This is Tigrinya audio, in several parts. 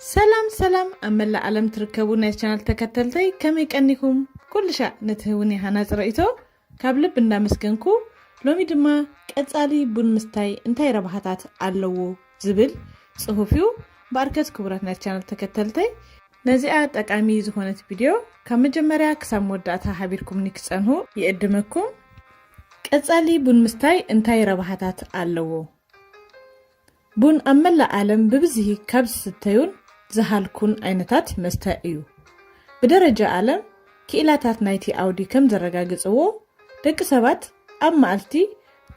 ሰላም ሰላም፣ ኣብ መላእ ዓለም ትርከቡ ናይ ቻናል ተከተልተይ ከመይ ቀኒኩም? ኩሉ ሻዕ ነቲ ህውኒ ሃናፂ ርእይቶ ካብ ልብ እንዳመስገንኩ፣ ሎሚ ድማ ቀጻሊ ቡን ምስታይ እንታይ ረብሃታት ኣለዎ ዝብል ጽሁፍ እዩ። ብኣርከት ክቡራት ናይ ቻናል ተከተልተይ፣ ነዚኣ ጠቃሚ ዝኾነት ቪድዮ ካብ መጀመርያ ክሳብ መወዳእታ ሃቢርኩምኒ ክጸንሁ ይእድመኩም። ቀጻሊ ቡን ምስታይ እንታይ ረብሃታት ኣለዎ? ቡን ኣብ መላእ ዓለም ብብዝሂ ካብ ዝስተዩን ዝሃልኩን ዓይነታት መስተ እዩ። ብደረጃ ዓለም ክኢላታት ናይቲ ዓውዲ ከም ዘረጋግጽዎ፣ ደቂ ሰባት ኣብ መዓልቲ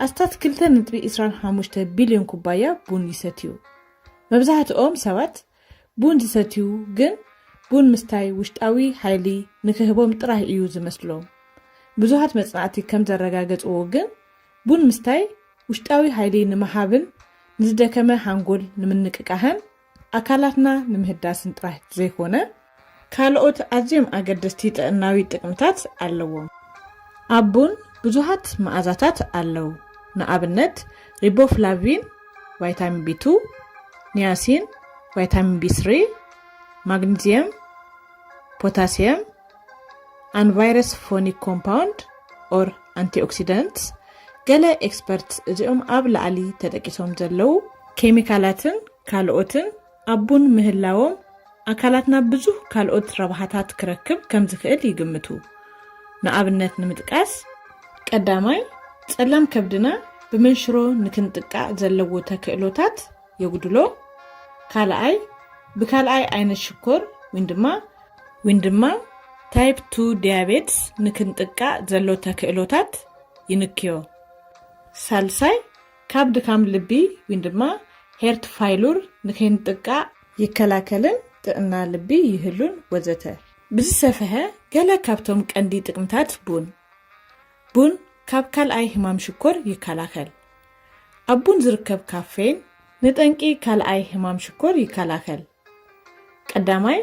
ኣስታት ክልተ ነጥቢ ዕስራን ሓሙሽተ ቢልዮን ኩባያ ቡን ይሰትዩ። መብዛሕትኦም ሰባት ቡን ዝሰትዩ ግን ቡን ምስታይ ውሽጣዊ ሓይሊ ንክህቦም ጥራይ እዩ ዝመስሎም። ብዙሃት መጽናዕቲ ከም ዘረጋገጽዎ ግን ቡን ምስታይ ውሽጣዊ ሓይሊ ንምሃብን ንዝደከመ ሓንጎል ንምንቅቃህን ኣካላትና ንምህዳስን ጥራሕ ዘይኮነ፣ ካልኦት ኣዝዮም ኣገደስቲ ጥዕናዊ ጥቅምታት ኣለዎም። ኣብ ቡን ብዙሃት መኣዛታት ኣለዉ። ንኣብነት ሪቦፍላቪን፣ ቫይታሚን ቢ ቱ፣ ኒያሲን፣ ቫይታሚን ቢ ስሪ፣ ማግኒዚየም፣ ፖታሲየም፣ ኣንቫይረስፎኒክ ኮምፓውንድ ኦር ኣንቲኦክሲደንትስ። ገለ ኤክስፐርትስ እዚኦም ኣብ ላዕሊ ተጠቂሶም ዘለዉ ኬሚካላትን ካልኦትን ኣብ ቡን ምህላዎም ኣካላትና ብዙህ ካልኦት ረብሃታት ክረክብ ከም ዝኽእል ይግምቱ። ንኣብነት ንምጥቃስ፣ ቀዳማይ፣ ጸላም ከብድና ብመንሽሮ ንክንጥቃዕ ዘለዎ ተክእሎታት የጉድሎ። ካልኣይ፣ ብካልኣይ ዓይነት ሽኮር ዊን ድማ ዊን ድማ ታይፕ ቱ ዲያቤትስ ንክንጥቃዕ ዘሎ ተክእሎታት ይንክዮ። ሳልሳይ፣ ካብ ድካም ልቢ ዊን ድማ ሄርት ፋይሉር ንክንጥቃዕ ይከላከልን ጥዕና ልቢ ይህሉን ወዘተ። ብዝሰፍሐ ገለ ካብቶም ቀንዲ ጥቅምታት ቡን። ቡን ካብ ካልኣይ ህማም ሽኮር ይከላከል። ኣብ ቡን ዝርከብ ካፌን ንጠንቂ ካልኣይ ህማም ሽኮር ይከላከል። ቀዳማይ፣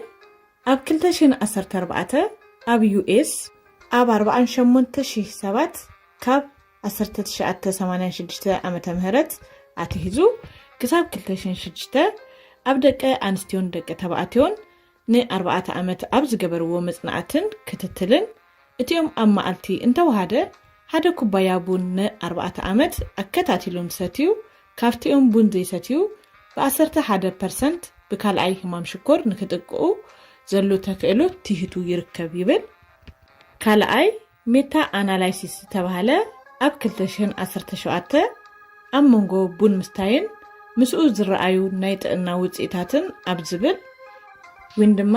ኣብ ክልተ ሽሕን ዓሰርተ ኣርባዕተ ኣብ ዩ ኤስ ኣብ ኣርባዓን ሸሞንተ ሽሕ ሰባት ካብ ዓሰርተ ትሽዓተ ሰማንያን ሽዱሽተ ዓመተ ምህረት ኣትሒዙ ክሳብ ክልተ ሽሕን ሽዱሽተ ኣብ ደቂ ኣንስትዮን ደቂ ተባዕትዮን ንኣርባዕተ ዓመት ኣብ ዝገበርዎ መጽናዕትን ክትትልን፣ እቲኦም ኣብ መዓልቲ እንተወሃደ ሓደ ኩባያ ቡን ንኣርባዕተ ዓመት ኣከታቲሎም ዝሰትዩ፣ ካብቲኦም ቡን ዘይሰትዩ ብዓሰርተ ሓደ ፐርሰንት ብካልኣይ ህማም ሽኮር ንክጥቅኡ ዘሎ ተክእሎ ትሂቱ ይርከብ ይብል። ካልኣይ ሜታ ኣናላይሲስ ዝተባህለ ኣብ ክልተ ሽሕን ዓሰርተ ሸውዓተ ኣብ መንጎ ቡን ምስታይን ምስኡ ዝረኣዩ ናይ ጥዕና ውጽኢታትን ኣብ ዝብል ዊን ድማ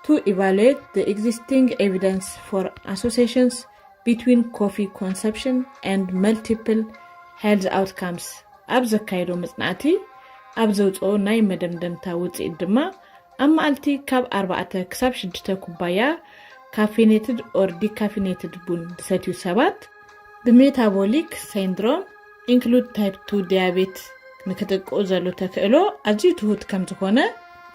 to evaluate the existing evidence for associations between coffee consumption and multiple health outcomes ኣብ ዘካየዶ መጽናዕቲ ኣብ ዘውጽኦ ናይ መደምደምታ ውጽኢት ድማ ኣብ መዓልቲ ካብ ኣርባዕተ ክሳብ ሽዱሽተ ኩባያ ካፌኔትድ ኦር ዲካፊኔትድ ቡን ዝሰትዩ ሰባት ብሜታቦሊክ ሲንድሮም ኢንክሉድ ታይፕ ቱ ዲያቤት ንክጥቅኡ ዘሎ ተክእሎ ኣዝዩ ትሁት ከም ዝኾነ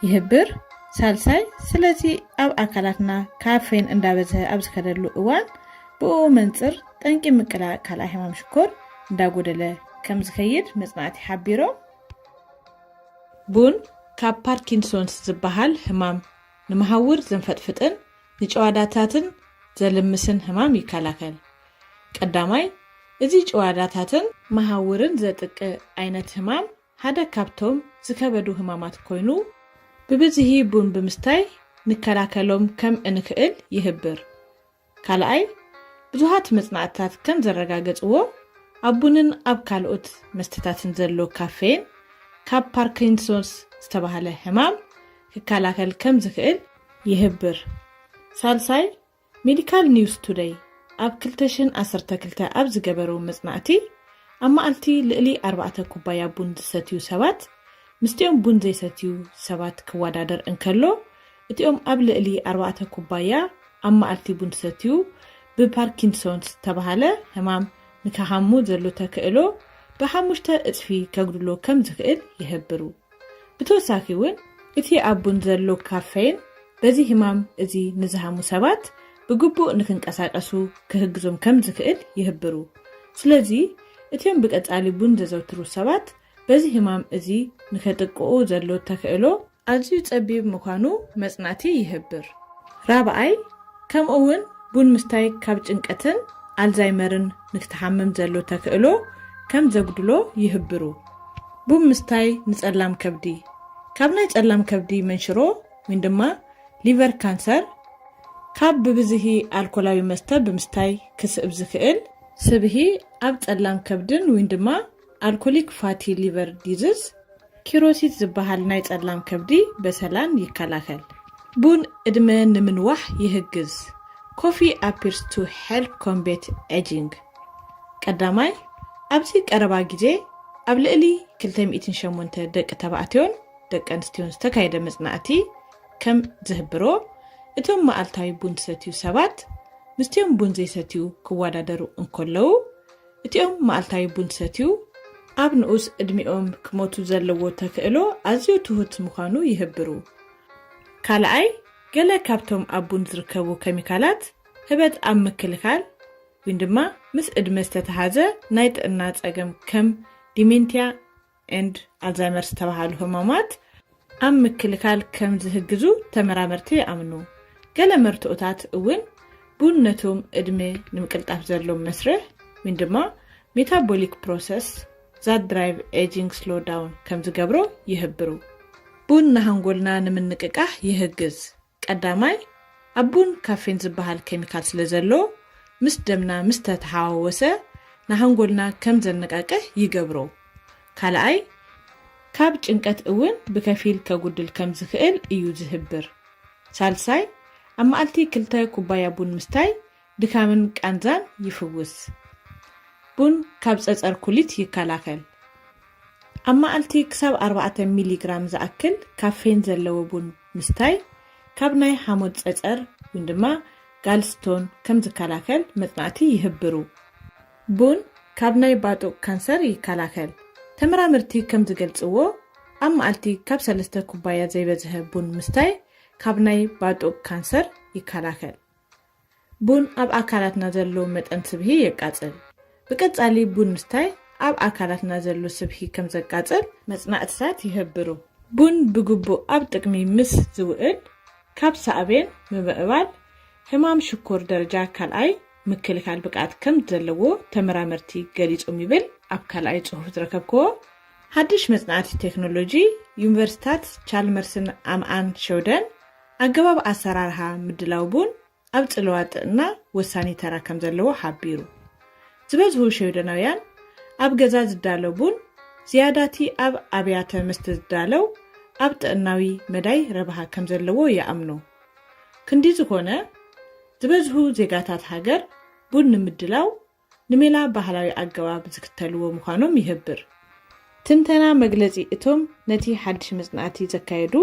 ይህብር። ሳልሳይ፣ ስለዚ ኣብ ኣካላትና ካፌን እንዳበዝሐ ኣብ ዝኸደሉ እዋን ብኡ መንጽር ጠንቂ ምቅላዕ ካልኣይ ሕማም ሽኮር እንዳጎደለ ከም ዝኸይድ መጽናዕቲ ሓቢሮም። ቡን ካብ ፓርኪንሶንስ ዝበሃል ሕማም ንመሃውር ዘንፈጥፍጥን ንጨዋዳታትን ዘልምስን ሕማም ይከላኸል። ቀዳማይ፣ እዚ ጨዋዳታትን መሃውርን ዘጥቅእ ዓይነት ሕማም ሓደ ካብቶም ዝከበዱ ሕማማት ኮይኑ፣ ብብዝሂ ቡን ብምስታይ ንከላከሎም ከም እንክእል ይህብር። ካልኣይ፣ ብዙሃት መጽናዕትታት ከም ዘረጋገጽዎ፣ ኣብ ቡንን ኣብ ካልኦት መስተታትን ዘሎ ካፌን ካብ ፓርኪንሶንስ ዝተባህለ ሕማም ክከላከል ከም ዝክእል ይህብር። ሳልሳይ፣ ሜዲካል ኒውስ ቱደይ ኣብ ክልተ ሽሕን ዓሰርተ ክልተ ኣብ ዝገበሮ መጽናዕቲ፣ ኣብ መዓልቲ ልዕሊ ኣርባዕተ ኩባያ ቡን ዝሰትዩ ሰባት ምስቲኦም ቡን ዘይሰትዩ ሰባት ክወዳደር እንከሎ፣ እቲኦም ኣብ ልዕሊ ኣርባዕተ ኩባያ ኣብ መዓልቲ ቡን ዝሰትዩ ብፓርኪንሶንስ ዝተባህለ ሕማም ንክሃሙ ዘሎ ተክእሎ ብሓሙሽተ እጽፊ ከጉድሎ ከም ዝኽእል ይህብሩ። ብተወሳኺ እውን፣ እቲ ኣብ ቡን ዘሎ ካፌን በዚ ሕማም እዚ ንዝሃሙ ሰባት ብግቡእ ንክንቀሳቀሱ ክህግዞም ከም ዝኽእል ይህብሩ። ስለዚ፣ እቲኦም ብቀጻሊ ቡን ዘዘውትሩ ሰባት በዚ ሕማም እዚ ንኸጥቅኡ ዘሎ ተክእሎ ኣዝዩ ጸቢብ ምዃኑ መጽናዕቲ ይህብር። ራብኣይ፣ ከምኡ እውን ቡን ምስታይ ካብ ጭንቀትን ኣልዛይመርን ንክትሓምም ዘሎ ተክእሎ ከም ዘጉድሎ ይህብሩ። ቡን ምስታይ ንጸላም ከብዲ፣ ካብ ናይ ጸላም ከብዲ መንሽሮ ወይን ድማ ሊቨር ካንሰር፣ ካብ ብብዝሂ ኣልኮላዊ መስተ ብምስታይ ክስእብ ዝኽእል ስብሂ ኣብ ጸላም ከብድን ወይን ድማ ኣልኮሊክ ፋቲ ሊቨር ዲዝዝ፣ ኪሮሲስ ዝበሃል ናይ ጸላም ከብዲ በሰላን ይከላኸል። ቡን ዕድመ ንምንዋሕ ይህግዝ። Coffee appears to help combat aging። ቀዳማይ፣ ኣብዚ ቀረባ ግዜ ኣብ ልዕሊ ክልተ ሚእትን ሸሞንተ ደቂ ተባዕትዮን ደቂ ኣንስትዮን ዝተካየደ መጽናዕቲ ከም ዝህብሮ፣ እቶም መዓልታዊ ቡን ዝሰትዩ ሰባት ምስቲኦም ቡን ዘይሰትዩ ክወዳደሩ እንከለዉ፣ እቲኦም መዓልታዊ ቡን ዝሰትዩ ኣብ ንኡስ ዕድሚኦም ክሞቱ ዘለዎ ተክእሎ ኣዝዩ ትሑት ምዃኑ ይህብሩ። ካልኣይ፣ ገለ ካብቶም ኣብ ቡን ዝርከቡ ኬሚካላት ህበጥ ኣብ ምክልኻል ወይን ድማ ምስ ዕድመ ዝተተሓዘ ናይ ጥዕና ጸገም ከም ዲሜንቲያ ኤንድ ኣልዛይመር ዝተባሃሉ ህማማት ኣብ ምክልኻል ከም ዝህግዙ ተመራመርቲ ይኣምኑ። ገለ መርትኦታት እውን ቡን ነቶም ዕድመ ንምቅልጣፍ ዘሎ መስርሕ ወይን ድማ ሜታቦሊክ ፕሮሰስ that drive aging slow down ከም ዝገብሮ ይህብሩ። ቡን ንሃንጎልና ንምንቅቃሕ ይህግዝ። ቀዳማይ፣ ኣብ ቡን ካፌን ዝበሃል ኬሚካል ስለ ዘሎ፣ ምስ ደምና ምስ ተተሓዋወሰ ንሃንጎልና ከም ዘነቃቅሕ ይገብሮ። ካልኣይ፣ ካብ ጭንቀት እውን ብከፊል ከጉድል ከም ዝኽእል እዩ ዝህብር። ሳልሳይ፣ ኣብ መዓልቲ ክልተ ኩባያ ቡን ምስታይ ድካምን ቃንዛን ይፍውስ። ቡን ካብ ጸጸር ኩሊት ይከላኸል። ኣብ መዓልቲ ክሳብ ኣርባዕተ ሚሊግራም ዝኣክል ካፌን ዘለዎ ቡን ምስታይ ካብ ናይ ሓሞት ጸጸር ወይን ድማ ጋልስቶን ከም ዝከላኸል መጽናዕቲ ይህብሩ። ቡን ካብ ናይ ባጡቅ ካንሰር ይከላኸል። ተመራመርቲ ከም ዝገልጽዎ፣ ኣብ መዓልቲ ካብ ሰለስተ ኩባያ ዘይበዝሐ ቡን ምስታይ ካብ ናይ ባጡቅ ካንሰር ይከላኸል። ቡን ኣብ ኣካላትና ዘሎ መጠን ስብሒ የቃጽል። ብቀጻሊ ቡን ምስታይ ኣብ ኣካላትና ዘሎ ስብሒ ከም ዘቃጽል መጽናዕትታት ይህብሩ። ቡን ብግቡእ ኣብ ጥቅሚ ምስ ዝውዕል፣ ካብ ሳዕቤን ምምዕባል ሕማም ሽኮር ደረጃ ካልኣይ ምክልኻል ብቅዓት ከም ዘለዎ ተመራመርቲ ገሊጾም ይብል ኣብ ካልኣይ ጽሑፍ ዝረከብክዎ። ሓድሽ መጽናዕቲ ቴክኖሎጂ ዩኒቨርሲታት ቻልመርስን ኣምኣን ሸውደን ኣገባብ ኣሰራርሓ ምድላው ቡን ኣብ ጽልዋ ጥዕና ወሳኒ ተራ ከም ዘለዎ ሓቢሩ። ዝበዝሁ ሸውደናውያን ኣብ ገዛ ዝዳሎ ቡን ዝያዳቲ ኣብ ኣብያተ መስተ ዝዳለው ኣብ ጥዕናዊ መዳይ ረብሓ ከም ዘለዎ ይኣምኑ። ክንዲ ዝኾነ፣ ዝበዝሁ ዜጋታት ሃገር ቡን ንምድላው ንሜላ ባህላዊ ኣገባብ ዝክተልዎ ምዃኖም ይህብር። ትንተና መግለጺ እቶም ነቲ ሓድሽ መጽናዕቲ ዘካየዱ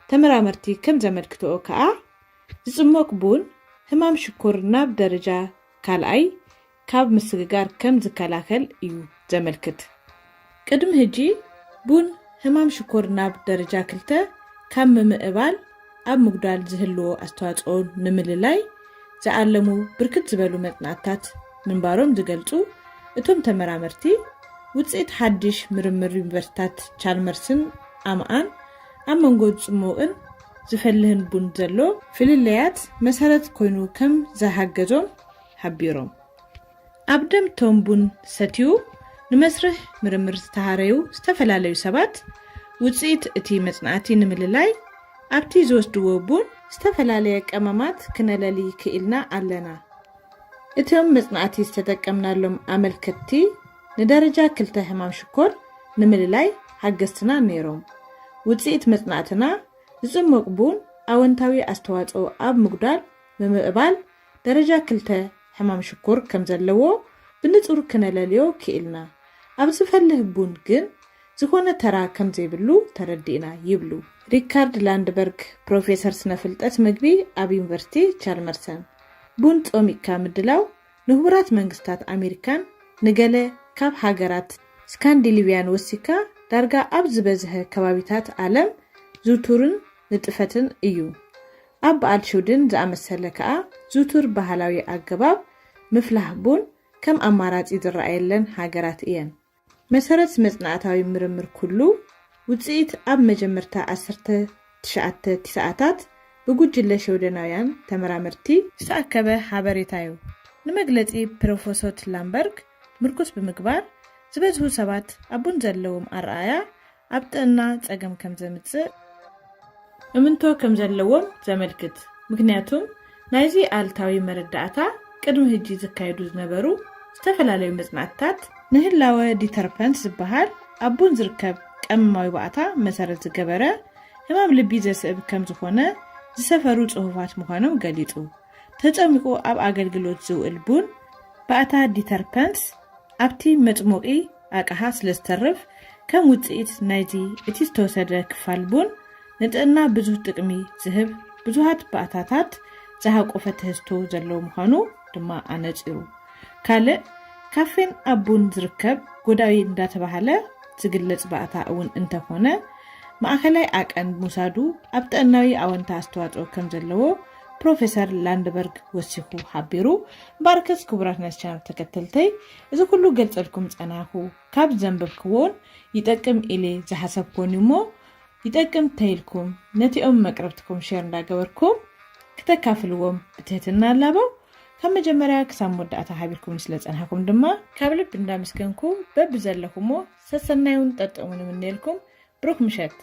ተመራመርቲ ከም ዘመልክትኦ ከኣ፣ ዝጽሞቕ ቡን ህማም ሽኮር ናብ ደረጃ ካልኣይ ካብ ምስግጋር ከም ዝከላኸል እዩ ዘመልክት። ቅድሚ ሕጂ ቡን ህማም ሽኮር ናብ ደረጃ ክልተ ካብ ምምእባል ኣብ ምጉዳል ዝህልዎ ኣስተዋጽኦ ንምልላይ ዝዓለሙ ብርክት ዝበሉ መጽናዕትታት ምንባሮም ዝገልጹ እቶም ተመራመርቲ፣ ውጽኢት ሓድሽ ምርምር ዩኒቨርሲታት ቻልመርስን ኣምኣን ኣብ መንጎ ዝጽሞቕን ዝፈልህን ቡን ዘሎ ፍልልያት መሰረት ኮይኑ ከም ዝሃገዞም ሓቢሮም። ኣብ ደም ቶም ቡን ሰትዩ ንመስርሕ ምርምር ዝተሃረዩ ዝተፈላለዩ ሰባት ውጽኢት እቲ መጽናዕቲ ንምልላይ ኣብቲ ዝወስድዎ ቡን ዝተፈላለየ ቀመማት ክነለሊ ክኢልና ኣለና። እቶም መጽናዕቲ ዝተጠቀምናሎም ኣመልከትቲ ንደረጃ ክልተ ሕማም ሽኮር ንምልላይ ሓገዝትና ነይሮም። ውጽኢት መጽናዕትና ዝጽሞቕ ቡን ኣወንታዊ ኣስተዋጽኦ ኣብ ምጉዳል ምምዕባል ደረጃ ክልተ ሕማም ሽኮር ከም ዘለዎ ብንጹር ክነለልዮ ክኢልና። ኣብ ዝፈልህ ቡን ግን ዝኾነ ተራ ከም ዘይብሉ ተረዲእና ይብሉ ሪካርድ ላንድበርግ፣ ፕሮፌሰር ስነ ፍልጠት ምግቢ ኣብ ዩኒቨርሲቲ ቻልመርሰን። ቡን ጾሚቕካ ምድላው ንህቡራት መንግስታት ኣሜሪካን ንገለ ካብ ሃገራት ስካንዲሊቪያን ወሲካ ዳርጋ ኣብ ዝበዝሐ ከባቢታት ዓለም ዝውቱርን ንጥፈትን እዩ። ኣብ በዓል ሽውድን ዝኣመሰለ ከኣ ዝውቱር ባህላዊ ኣገባብ ምፍላሕ ቡን ከም ኣማራጺ ዝረኣየለን ሃገራት እየን። መሰረት መጽናዕታዊ ምርምር ኩሉ ውጽኢት ኣብ መጀመርታ ዓሰርተ ትሽዓተ ቲስዓታት ብጉጅለ ሸወደናውያን ተመራመርቲ ዝተኣከበ ሓበሬታ እዩ። ንመግለጺ ፕሮፌሶት ላምበርግ ምርኩስ ብምግባር፣ ዝበዝሁ ሰባት ኣብ ቡን ዘለዎም ኣረኣያ ኣብ ጥዕና ጸገም ከም ዘምጽእ እምንቶ ከም ዘለዎም ዘመልክት። ምክንያቱም ናይዚ ኣልታዊ መረዳእታ ቅድሚ ሕጂ ዝካየዱ ዝነበሩ ዝተፈላለዩ መጽናዕትታት ንህላወ ዲተርፐንት ዝበሃል ኣብ ቡን ዝርከብ ቀመማዊ ባእታ መሰረት ዝገበረ ሕማም ልቢ ዘስዕብ ከም ዝኾነ ዝሰፈሩ ጽሑፋት ምዃኖም ገሊጹ። ተጸሚቑ ኣብ ኣገልግሎት ዝውዕል ቡን ባእታ ዲተርፐንትስ ኣብቲ መጽሞቒ ኣቅሓ ስለ ዝተርፍ፣ ከም ውጽኢት ናይዚ እቲ ዝተወሰደ ክፋል ቡን ንጥዕና ብዙህ ጥቅሚ ዝህብ ብዙሃት ባእታታት ዝሃቆፈ ትህዝቶ ዘለዎ ምዃኑ ድማ ኣነጺሩ። ካልእ ካፌን ኣብ ቡን ዝርከብ ጎዳዊ እንዳተባሃለ ዝግለጽ ባእታ እውን እንተኾነ፣ ማእኸላይ ዓቀን ምውሳዱ ኣብ ጥዕናዊ ኣወንታ ኣስተዋጽኦ ከም ዘለዎ ፕሮፌሰር ላንድበርግ ወሲኹ ሓቢሩ። ባርከስ ክቡራት ናይ ቻነል ተከተልተይ፣ እዚ ኩሉ ገልጸልኩም ጸናኹ ካብ ዘንበብክዎን ይጠቅም ኢለ ዝሓሰብክዎን እዩ እሞ፣ ይጠቅም ተይልኩም ነቲኦም መቅረብትኩም ሼር እንዳገበርኩም ክተካፍልዎም ብትህትና ኣላበው። ካብ መጀመርያ ክሳብ መወዳእታ ሓቢርኩም ስለ ጸናሕኩም ድማ ካብ ልብ እንዳመስገንኩ፣ በብዘለኹሞ ሰሰናዩን ጠጥሙን እምነልኩም። ብሩክ ምሸት።